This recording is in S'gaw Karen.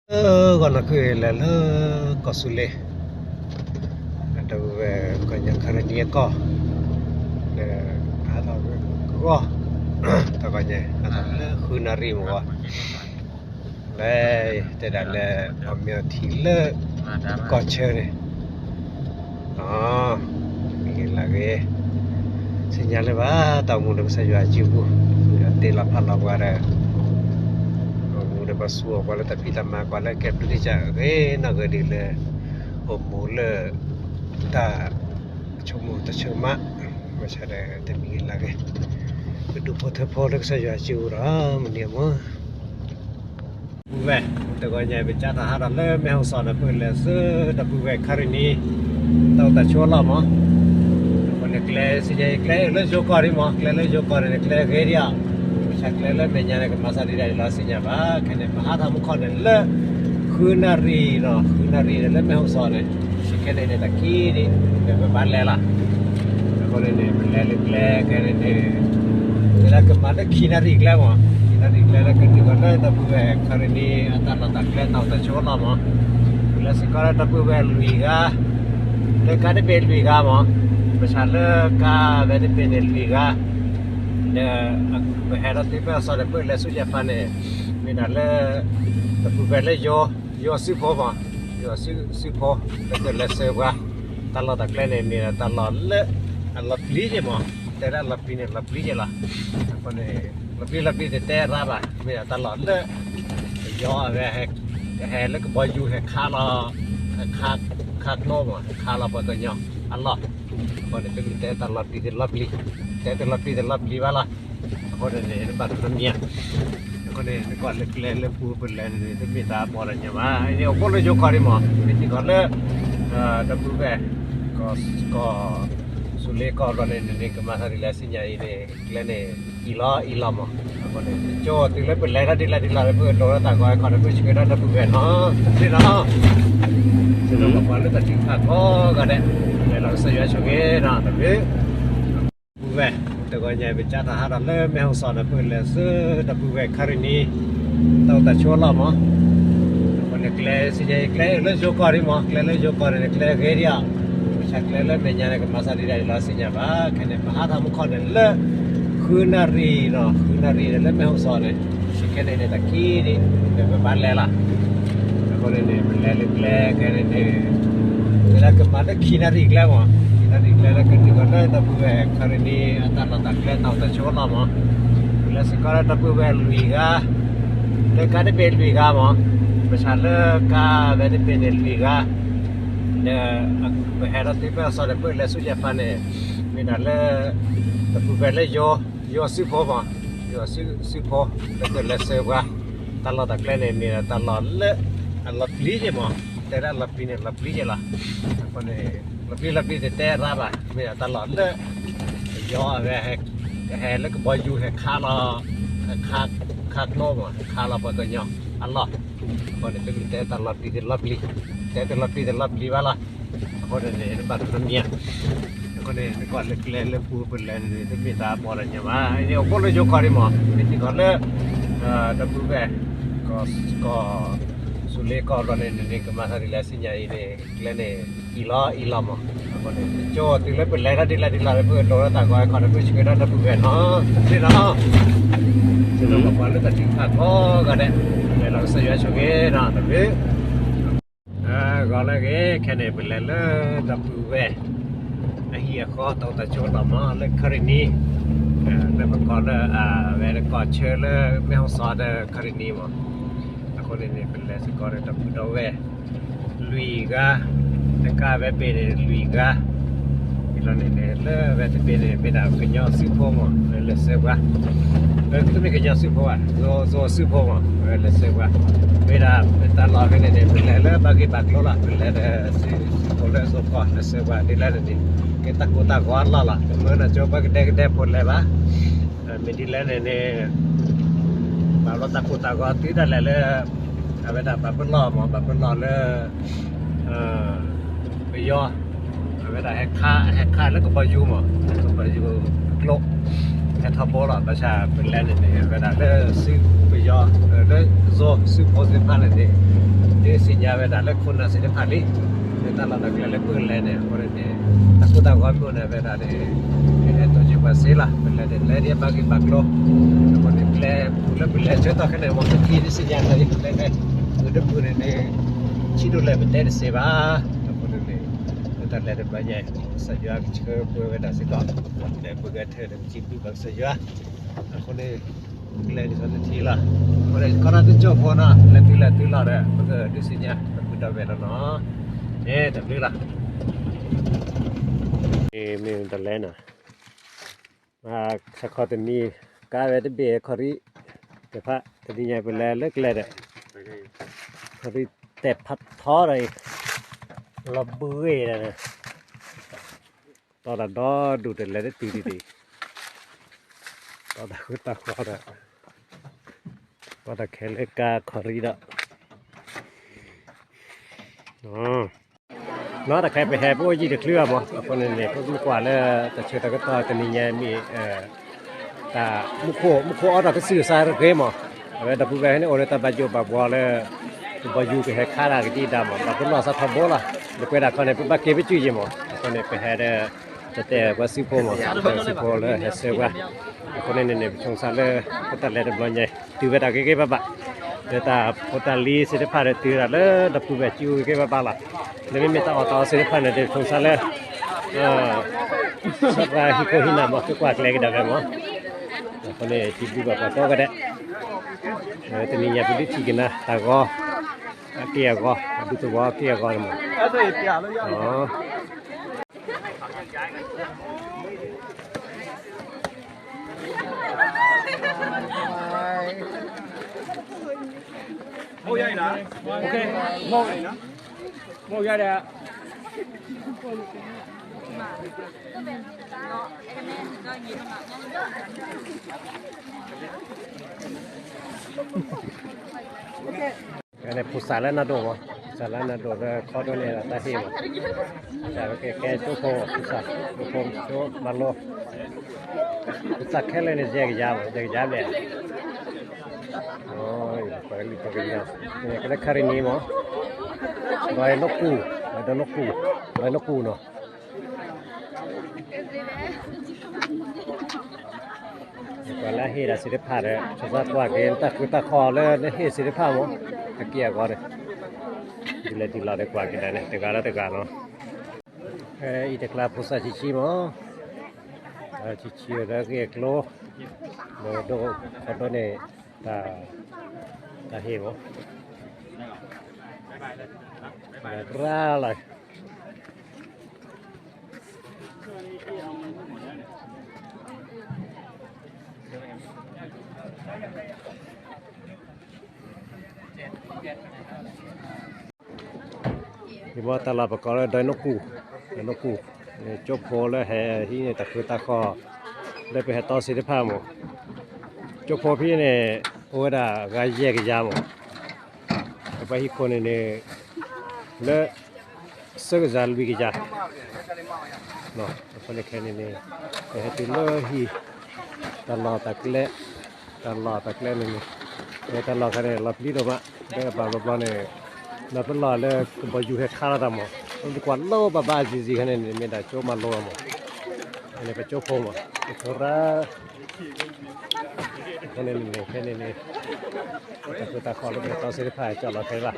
လၢဂီၤနံၤခုၣ်အံၤ လဲၤလၢကီၢ်စူၤလ့ ဒီပုၢ်ဝဲၢ် ကညီခရံာ်နံအကီၢ် လၢအဟးထီၣ်ကဂီၢ် တဂီၤညါ ဟးထီၣ်လၢဃုနၣ်ရံၣ်မ့ၢ်ဂီၤ လၢတဲဒၣ်လၢ အီၣ်မ့ၤအီထံလၢ ကီၢ်ဆၢန့ၣ် အဂ့ၤလၢဂ့ၤ သ့ၣ်ညါလၢၤဘၣ် တၢ်အိၣ်မူလၢကစၢ်ယွၤအစုပူၤ ယွၤတ့လီၤဖးလီၤပှၤဒီး အိၣ်မူဒီးပှၤဆူၣ်အီၤပှၤလၢတၢ်ဖံးတၢ်မၤ ပှၤလၢကဲဘျုးကစၢ်အဂ့ၤနီၢ်ဂ့ၤဒ်လၢ အိၣ်မူလၢ တၢ်ဆိကမိၣ်တဆိကမး ဘၣ်ဆၣ်ဒီးတမံၤဂ့ၤလၢဂ့ၤ ပဒူၣ်ဖိထၢဖိလၢကစၢ်ယွၤအစုပူၤဒီး မုၢ်နံၤအမူ ပုၢ်ဝဲၢ် တဂီၤညါ ပကစးထီၣ်ဟးထီၣ်လၢမဲၢ်ဟီၣ်စီၣ်ဒီး ပလဲၤဆူဒီပုၢ်ဝဲၢ်ခရံာ်နံ တၢ်အိၣ်တၢ်ဆိးအလီၢ်မး အဃိန့ၣ်ကျဲ သ့ၣ်ညါအံၤ ကျဲလၢယိၤကီၢ်ဒံးမး ကျဲလၢယိၤကီၢ်န့ၣ် ကျဲဂ့ၤဒံးဧါ ဘၣ်ဆၣ်ကျဲလၢမဲာ်ညါန့ၣ် ကမၤသးဒ်လဲၣ်လီၤ သ့ၣ်ညါဘၣ် ခဲန့ၣ် ပဟးထီၣ်မူခီၣ်န့ၣ်လၢ ဃုနၣ်ရံၣ်နီၤ ဃုနၣ်ရံၣ်န့ၣ် လၢမဲၢ်ဟီၣ်စီၣ်န့ၣ် ခဲန့ၣ်န့ၣ် တၢ်ခံဒံး ဒီးပဘၣ်လဲၤလီၤ အဃိန့ၣ်န့ၣ် ပလဲၤလၢကျဲခဲန့ၣ်န့ၣ် လၢကမၤလၢခံနၣ်ရံၣ်ကျဲမး ခံနၣ်ရံၣ်ကျဲလၢကတုၤကီးလၢဒီပုၢ်ဝဲၢ်ခရံာ်နံ အတၢ်လီၢ်တၢ်ကျဲတၢ်အိၣ်တၢ်ဆိးအလီၢ်မး လၢစ့ၢ်ကီးလၢဒီပုၢ်ဝဲၢ်လွံၢ်ဂၤ လၢကါတဘ့ၣ်လွံၢ်ဂၤမး ဘၣ်ဆၣ်လၢကါဝဲတဘ့ၣ်န့ၣ်လွံၢ်ဂၤ ဒီး ပဟဲဒီးတုၤမဲၢ်ဟီၣ်စီၣ်ဒီး ပလဲၤဆူယၣ်ပၣ်န့ၣ် မ့ၢ်ဒၣ်လၢ ဒီပုၢ်ဝဲၢ်လၢယိၤ ယိၤစုဖိမး ယိၤစုဖိ လၢကလဲၤဆှၢပှၤ တၢ်လီၢ်တၢ်ကျဲန့ၣ် မ့ၢ်ဒၣ်တၢ်လီၢ်လၢ အလီၤပျံၤက့ၤမး တဲလၢအလီၤပျံၤန့ၣ် လီၤပျံၤက့ၤလီၤ အဃိန့ၣ် လီၤပျံၤလီၤပျံၤတတဲရၣ်ဘၣ် မ့ၢ်ဒၣ်တၢ်လီၢ်လၢ ပယီၤအဝဲ ဟဲလၢကဘီယူၤဟဲခးလီၤ ဟဲခးကျိမး ဟဲခးလီၤပှၤကညီအလီၢ် အဃိန့ၣ် တမ့ၢ်တဲတၢ်လီၤပျံၤတလီၤပျံၤ တဲတလီၤပျံၤတလီၤပျံၤဘၣ်လီၤ အဃိန့ၣ်န့ၣ် တဘၣ်တမံၤ အဃိန့ၣ် နကွၢ်လၢကျဲလၢပူၤပလဲၤန့ၣ် တမ့ၢ်တၢ်ပီၢ်တၢ်ညၣ်ဘၣ် အအိၣ်ဖှိၣ်လၢယိၤကီၢ်ဒံးမး မ့ၢ်ထံကီၢ်လၢ ဒီပုၢ်ဝဲၢ် ကီၢ် စူၤလ့ကီၢ်ဘျီန့ၣ်န့ၣ် ကမၤသးဒ်လဲၣ်သ့ၣ်ညါအံၤန့ၣ် ကျဲန့ၣ် အံၤလီၤအံၤလီၤမး အဃိန့ၣ် ကၠိတုၤလၢပလဲၤတၢ်ဒ်လဲၣ်ဒ်လဲၣ်လၢပကဒိးလၢတၢ်ဂီၤခီန့ၣ် ပဆှၢဒီးဒီပုၢ်ဝဲၢ်နီၤ သ့ၣ်နီၤ သ့ၣ်နီၤပှၤလၢတၢ်ထုကဖၣ်ကိးဂၤဒဲး လဲၤလီၤကစၢ်ယွၤဆိၣ်ဂ့ၤနီၤ တၢ်ဘျုး ပုၢ်ဝဲၢ် တဂီၤညါ ပကစးထီၣ်ဟးထီၣ်လၢမဲၢ်ဟီၣ်စီၣ်ဒီး ပလဲၤဆူဒီပုၢ်ဝဲၢ်ခရံာ်နံ တၢ်အိၣ်တၢ်ဆိးအလီၢ်မး အဃိန့ၣ်ကျဲ သ့ၣ်ညါအံၤ ကျဲလၢယိၤကီၢ်ဒံးမး ကျဲလၢယိၤကီၢ်န့ၣ် ကျဲဂ့ၤဒံးဧါ ဘၣ်ဆၣ်ကျဲလၢမဲာ်ညါန့ၣ် ကမၤသးဒ်လဲၣ်လီၤ သ့ၣ်ညါဘၣ် ခဲန့ၣ် ပဟးထီၣ်မူခီၣ်န့ၣ်လၢ ဃုနၣ်ရံၣ်နီၤ ဃုနၣ်ရံၣ်န့ၣ် လၢမဲၢ်ဟီၣ်စီၣ်န့ၣ် ခဲန့ၣ်န့ၣ် တၢ်ခံဒံး ဒီးပဘၣ်လဲၤလီၤ အဃိန့ၣ်န့ၣ် ပလဲၤလၢကျဲခဲန့ၣ်န့ၣ် လၢကမၤလၢခံနၣ်ရံၣ်ကျဲမး ခံနၣ်ရံၣ်ကျဲလၢကတုၤကီးလၢဒီပုၢ်ဝဲၢ်ခရံာ်နံ အတၢ်လီၢ်တၢ်ကျဲတၢ်အိၣ်တၢ်ဆိးအလီၢ်မး လၢစ့ၢ်ကီးလၢဒီပုၢ်ဝဲၢ်လွံၢ်ဂၤ လၢကါတဘ့ၣ်လွံၢ်ဂၤမး ဘၣ်ဆၣ်လၢကါဝဲတဘ့ၣ်န့ၣ်လွံၢ်ဂၤ ဒီး ပဟဲဒီးတုၤမဲၢ်ဟီၣ်စီၣ်ဒီး ပလဲၤဆူယၣ်ပၣ်န့ၣ် မ့ၢ်ဒၣ်လၢ ဒီပုၢ်ဝဲၢ်လၢယိၤ ယိၤစုဖိမး ယိၤစုဖိ လၢကလဲၤဆှၢပှၤ တၢ်လီၢ်တၢ်ကျဲန့ၣ် မ့ၢ်ဒၣ်တၢ်လီၢ်လၢ အလီၤပျံၤက့ၤမး တဲလၢအလီၤပျံၤန့ၣ် လီၤပျံၤက့ၤလီၤ အဃိန့ၣ် လီၤပျံၤလီၤပျံၤတတဲရၣ်ဘၣ် မ့ၢ်ဒၣ်တၢ်လီၢ်လၢ ပယီၤအဝဲ ဟဲလၢကဘီယူၤဟဲခးလီၤ ဟဲခးကျိမး ဟဲခးလီၤပှၤကညီအလီၢ် အဃိန့ၣ် တမ့ၢ်တဲတၢ်လီၤပျံၤတလီၤပျံၤ တဲတလီၤပျံၤတလီၤပျံၤဘၣ်လီၤ အဃိန့ၣ်န့ၣ် တဘၣ်တမံၤ အဃိန့ၣ် နကွၢ်လၢကျဲလၢပူၤပလဲၤန့ၣ် တမ့ၢ်တၢ်ပီၢ်တၢ်ညၣ်ဘၣ် အအိၣ်ဖှိၣ်လၢယိၤကီၢ်ဒံးမး မ့ၢ်ထံကီၢ်လၢ ဒီပုၢ်ဝဲၢ် ကီၢ် စူၤလ့ကီၢ်ဘျီန့ၣ်န့ၣ် ကမၤသးဒ်လဲၣ်သ့ၣ်ညါအံၤန့ၣ် ကျဲန့ၣ် အံၤလီၤအံၤလီၤမး အဃိန့ၣ် ကၠိတုၤလၢပလဲၤတၢ်ဒ်လဲၣ်ဒ်လဲၣ်လၢပကဒိးလၢတၢ်ဂီၤခီန့ၣ် ပဆှၢဒီးဒီပုၢ်ဝဲၢ်နီၤ သ့ၣ်နီၤ သ့ၣ်နီၤပှၤလၢတၢ်ထုကဖၣ်ကိးဂၤဒဲး လဲၤလီၤကစၢ်ယွၤဆိၣ်ဂ့ၤနီၤ တၢ်ဘျုး ဂီၤလၢအဂ့ၤ ခဲန့ၣ် ပလဲၤလၢဒီပုၢ်ဝဲၢ် အဟံၣ်အဃီတၢ်အိၣ်တၢ်ဆိးလီၢ်မး လၢခရံာ်နံ လၢပကိးလၢ အဝဲကီၢ်ဆၢလၢမဲၢ်ဟီၣ်စီၣ်ဒီးခရံာ်နံမး အဃိန့ၣ်န့ၣ် ပလဲၤစ့ၢ်ကီးဒီးဒီပုၢ်ဒီဝဲၢ် လွံၢ်ဂၤ တကးဝဲပ့ၤန့ၣ်လွံၢ်ဂၤ အံၤလီၤန့ၣ်န့ၣ် လၢဝဲတဘ့ၣ်န့ၣ် မ့ၢ်ဒၣ်ကညီစုဖိမး လဲၤဆှၢပှၤ တမ့ၢ်ကညီစုဖိဘၣ် ယိၤစုဖိမး လဲၤဆှၢပှၤ မ့ၢ်ဒၣ်ပတၢ်လီၢ်ဖဲန့ၣ်န့ၣ် ပလဲၤလၢဘၣ်ဂ့ၢ်ဘၣ်ကျိၤလီၤ ပလဲၤဒီးစုဖိလၢအစိကီၢ် လဲၤဆှၢပှၤဒ်လဲၣ်န့ၣ်န့ၣ် ကဲတၢ်ကိၢ်တၢ်ဂီၤအလီၢ်လီၤ တမ့ၢ်နီၢ်ကၠိပှၤကဒဲကဒဲဖိလဲၤဘၣ် မ့ၢ်ဒ်လဲၣ်န့ၣ်န့ၣ် ဘၣ်လီၤတၢ်ကိၢ်တၢ်ဂီၤတုၤဒၣ်လဲာ်လၢ အဝဲဒၣ်ဘၣ်ပလီၢ်မး ဘၣ်ပလီၢ်လၢ ပယီၤ အဝဲဒၣ်ဟဲခး ဟဲခးလၢကဘီယူၤမး ကဘီယူၤကျိ ဟဲထီဘိလီၤ ဘၣ်ဆၣ်ပလဲၤန့ၣ်န့ၣ် အဝဲဒၣ်လၢစုပယီၤ လၢယိၤစုဖိသ့ၣ်တဖၣ်န့ၣ်န့ၣ် သ့ၣ်ညါဝဲဒၣ်လၢခိၣ်နၢ်သ့ၣ်တဖၣ်လံ, လၢတၢ်လီၢ်တၢ်ကျဲလၢပကလဲၤန့ၣ် အဃိန့ၣ် တၢ်ကိၢ်တၢ်ဂီၤမ့ၢ်အိၣ်န့ၣ် ဝဲဒၣ်န့ၣ် ကဟဲတိစၢၤပှၤစ့လီၤ, ပလဲၤန့ၣ် လဲၤဒ်ဘၣ်ဂ့ၢ်ဘၣ်ကျိၤ, အဃိန့ၣ် ပလဲၤပူၤလၢပလဲၤဆၢကတီၢ်ခဲန့ၣ် မ်ပထံၣ်သ့ၣ်ညါလၢ ပလဲၤလဲၤ ပူၤတပူၤန့ၣ်န့ၣ် ဆံးဒိၣ်လဲၣ်ပတဲတစဲးဘၣ်, အဃိန့ၣ်န့ၣ် လၢတၢ်လဲၤတဘျီညါ ကစၢ်ယွၤကဆှၢပှဲၤဝဲဒၣ်စ့ၢ်ကီး, လဲၤပှဲၤဂဲၤထၢၣ်ဒီးပစံးဘျုးဘၣ်ကစၢ်ယွၤ, အဃိန့ၣ် ကျဲဒ်သိးနထံၣ်လီၤ, အဃိန့ၣ် ကီၢ်ရၢတကၠိၢ်ဖိနီၤ လဲၤတုၤလဲၤတုၤလီၤဒီး ပကဒုးသ့ၣ်ညါ ပကဒုးဒီးဝဲလီၤနီၤ, အဲ တၢ်ဘျုးလီၤ, မ့ၢ်တလဲနီၤ, ဆၢခီတနံၤ ကါဝဲတဘ့ၣ်ခီရံၣ်, တဖၣ်တနံၤညါပလဲၤလၢကျဲဒီး ခီရံၣ်တဲာ်ဖးထီဒီးအံၤ, လီၤဘှံးဒီး တီၢ်တၢ်ဒီဒူၣ်တလဲၤတတုၤဒံးဒံး, တီၢ်တၢ်ဃူတၢ်ဃီဒီး တီၢ်တၢ်ခဲလၢကါခီရံၣ်ဒီး နီၢ်တၢ်ခဲပဟဲပအိၣ်ယံာ်တချုးဘၣ်မး, အဃိန့ၣ်န့ၣ် ပမ့ၢ်ကွၢ်လၢတၢ်ဆၢတၢ်ကတီၢ်တနံၤညါမ့ၢ် တၢ်မူခိၣ် မူခိၣ်အီၣ်တၢ်ကစုၣ်စါတဂ့ၤမး, အဝဲဒီပုၢ်ဝဲၢ်န့ၣ် အိၣ်လၢတၢ်ဘၣ်ယိၣ်ဘၣ်ဘှီလၢ ကဘီယူၤကဟဲခါတၢ်ကဒံကဒါမး, ဒီးပလီၢ်စးထီဘိလီၤ, လၢပှဲၤဒၣ်ခီန့ၣ် ပဘၣ်က့ၤပစုာ်ယံာ်မး, အဃိန့ၣ် ပဟဲဒီး ပတဲပှၤစုဖိမး, ပတဲစုဖိလၢဟဲဆှၢပှၤ, အဃိန့ၣ်န့ၣ်န့ၣ် ပဆိမိၣ်သးလၢ ပတၢ်လဲၤတဘျီညါ တုၤဝဲဒၣ်ဂ့ၤဂ့ၤဘၣ်ဘၣ်, လၢတၢ်ဖိတၢ်လံၤသ့ၣ်တဖၣ်ဒီးတုၤဝဲဒၣ်လၢဒီပုၢ်ဝဲၢ်စုဂ့ၤဂ့ၤဘၣ်ဘၣ်လီၤ, လၢမ့မ့ၢ်တၢ်အီၣ်တၢ်အီသ့ၣ်တဖၣ်န့ၣ် ပဆိမိၣ်သးလၢ သရၣ်ဟံၣ်ခိၣ်ဟံၣ်နၢ်မး ကကွၢ်ကျဲကဒါဝဲမး, အဃိန့ၣ် စံးဘျုးဘၣ်ပှၤကိးဂၤဒဲး, တနံၤညါပဒုးထံၣ်က့ၤနၤ တၢ်ဂီၤ အက့ၢ်အဂီၤ အဒူသဝီအက့ၢ်အဂီၤန့ၣ်မး, ဖိသၣ်လၢနၤဒိၣ်မး, ဖိသၣ်လၢနၤဒိၣ်လၢခီဒိၣ်န့ၣ်ဒီးတၢ်ဟ့ၣ်မး, တၢ်ကဲကဲကၠိဖိ ဖိသၣ် ကၠိဖိ ကၠိမၤလိ, ဖိသၣ်ခဲလၢာ်န့ၣ် ယဲၢ်ကယၤမး ယဲၢ်ကယၤဘျဲၣ်, ပှၤကလုာ်ပှၤကညီ, ကလၢခါရံၣ်နံၤမး, ဒွးနီၢ်ကူၣ်, ဒွးနီၢ်ကူၣ်, ဒွးနီၢ်ကူၣ်နီၤ ပှၤလၢအဟ့ၣ်ဒၣ်သ့ၣ်တဖၣ်ဒီး ဆိမိၣ်သးကွၢ်က့ၤ တၢ်ဃူတၢ်ဃီၤလၢနဟ့ၣ်သ့ၣ်တဖၣ်မး, အက့ၢ်အဂီၤန့ၣ်, ဒ်လဲၣ်ဒ်လဲၣ်ဒီးကွၢ်က့ၤဒၣ်န့ၣ် တဂၤလၢတဂၤလီၤ, အံၤတကျါဖိသၣ်ဆံးဆံးမး, ဆံးဆံးဒီးဂ့ၢ်အကျိၤ, ဒီးဒိၣ်ခီဒိၣ်န့ၣ်, တၢ်ဟ့ၣ်မး, ရၤလီၤ ယမ့ၢ်တၢ်လီၢ်ပကိးလၢဒွးနီၢ်ကူၣ်, ဒွးနီၢ်ကူၣ်, ကၠိဖိလၢဟဲဟံးန့ၢ်တၢ်ဃူတၢ်ဃီၤ, လၢပဟဲတီသ့ၣ်တဖၣ်မး, ကၠိဖိဖဲန့ၣ် အိၣ်ဝဲဒၣ်အဂၤယဲၢ်ကယၤမး, ပှၤဟံၣ်ခိၣ်န့ၣ်န့ၣ်, လၢ သၢကယၤလွံၢ်ကယၤ, အဃိန့ၣ်ခဲန့ၣ်န့ၣ်, ပဟဲတုၤလၢဟံၣ်, တၢ်လီၢ်တၢ်ကျဲ, တၢ်လီၢ်တၢ်ကျဲန့ၣ်န့ၣ်, တၢ်လီၢ်ခါန့ၣ် လီၤပျံၤဒိၣ်မး, လၢအဘၣ်ဘျီဘျီန့ၣ်, လီၤပလီၢ်လၢကဘီယူၤဟဲခါလီၤတၢ်မး, ပကွၢ်လၢဘၣ်ဘၣ်အံၤစံးစံးခါန့ၣ်န့ၣ် မ့ၢ်ဒၣ်ကၠိမၤလိမး, န့ၣ်ပကၠိဖိမး, ကၠိရၤ အဃိန့ၣ်န့ၣ် ခဲန့ၣ်န့ၣ်, တၢ်ဃူတၢ်ဃီၤလၢပတီသ့ၣ်တဖၣ် ကၠီလီၤခဲလၢာ်,